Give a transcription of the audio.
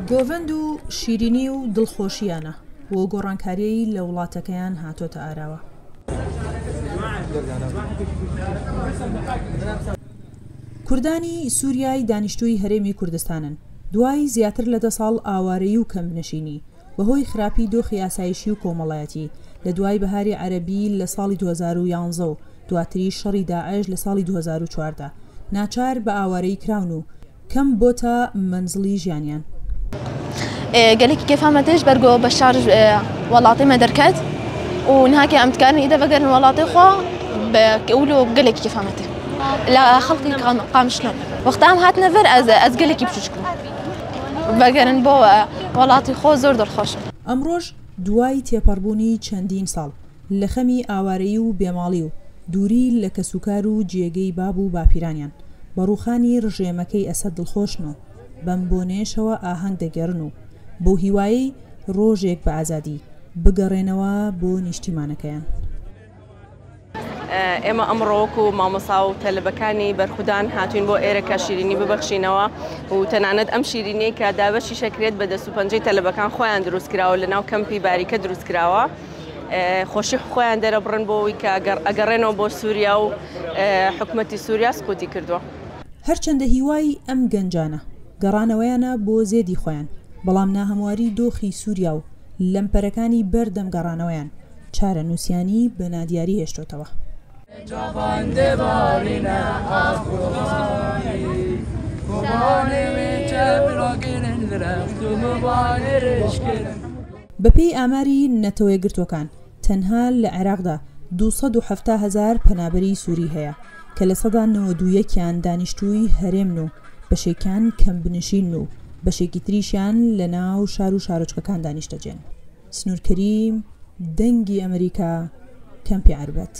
گۆڤەند و شیرینی و دڵخۆشییانە بۆ گۆڕانکاریی لە وڵاتەکەیان هاتۆتە ئاراوە. کوردانی سووریای دانیشتووی هەرێمی کوردستانن، دوای زیاتر لە دە ساڵ ئاوارەیی و کەمپنشینی، بەهۆی خراپی دۆخی ئاسایشی و کۆمەڵایەتی لە دوای بەهاری عەرەبی لە ساڵی 2011 و دواتریش شەڕی داعش لە ساڵی 2014 ناچار بە ئاوارەیی کراون و کەم بۆتە مەنزڵی ژیانیان. گەلێکی کێفا مە تێش بەرگۆ بەشار وەڵاتێ مە دەرکەت و نهاکێ ئەم دکارن ئیدە ڤەگەرن وەڵاتێ خۆ ولۆ گەلێکی کێفا مە تێ لە خەڵکی قامشلۆ وەختا ئەم هاتنە ڤەر ئەز ئەز گەلێکی بچوچک بووم ڤەگەرن بۆ وەڵاتی خۆ زۆر دڵخۆشم. ئەمڕۆش دوای تێپەڕبوونی چەندین ساڵ لە خەمی ئاوارەیی و بێماڵی و دووری لە کەسوکار و جێگەی باب و باپیرانیان، بە ڕووخانی ڕژێمەکەی ئەسەد دڵخۆشن و بەم بۆنەیەشەوە ئاهەنگ دەگێڕن و بەو هیوایەی ڕۆژێک بە ئازادی بگەڕێنەوە بۆ نیشتیمانەکەیان. ئێمە ئەمڕۆ وەکو مامۆسا و تەلەبەکانی بەرخودان هاتوین بۆ ئێرە کە شیرینی ببەخشینەوە و تەنانەت ئەم شیرینیەی کە دابەشی شەکرێت بە دەست و پەنجەی تەلەبەکان خۆیان دروست کراوە لە ناو کەمپی باریکە دروست کراوە خۆشی خۆیان دەرەبڕن بۆ ئەوەی کە ئەگەڕێنەوە بۆ سووریا و حکومەتی سووریا سقوتی کردووە. هەرچەندە هیوای ئەم گەنجانە گەڕانەوەیانە بۆ زێدی خۆیان، بەڵام ناهەمواری دۆخی سووریا و لەمپەرەکانی بەردەم گەڕانەوەیان چارەنووسیانی بە نادیاری هێشتۆتەوە. بەپێی ئاماری نەتەوەیەکگرتووەکان، تەنها لە عێراقدا 270 هەزار پەنابەری سووری هەیە، کە 91% یان دانیشتووی هەرێمن و بەشێکیان کەمپنشینن و بەشێکی تریشیان لەناو شار و شارۆچکەکاندا نیشتەجێن. سنوور کەریم، دەنگی ئەمریکا، کەمپی عەربەت.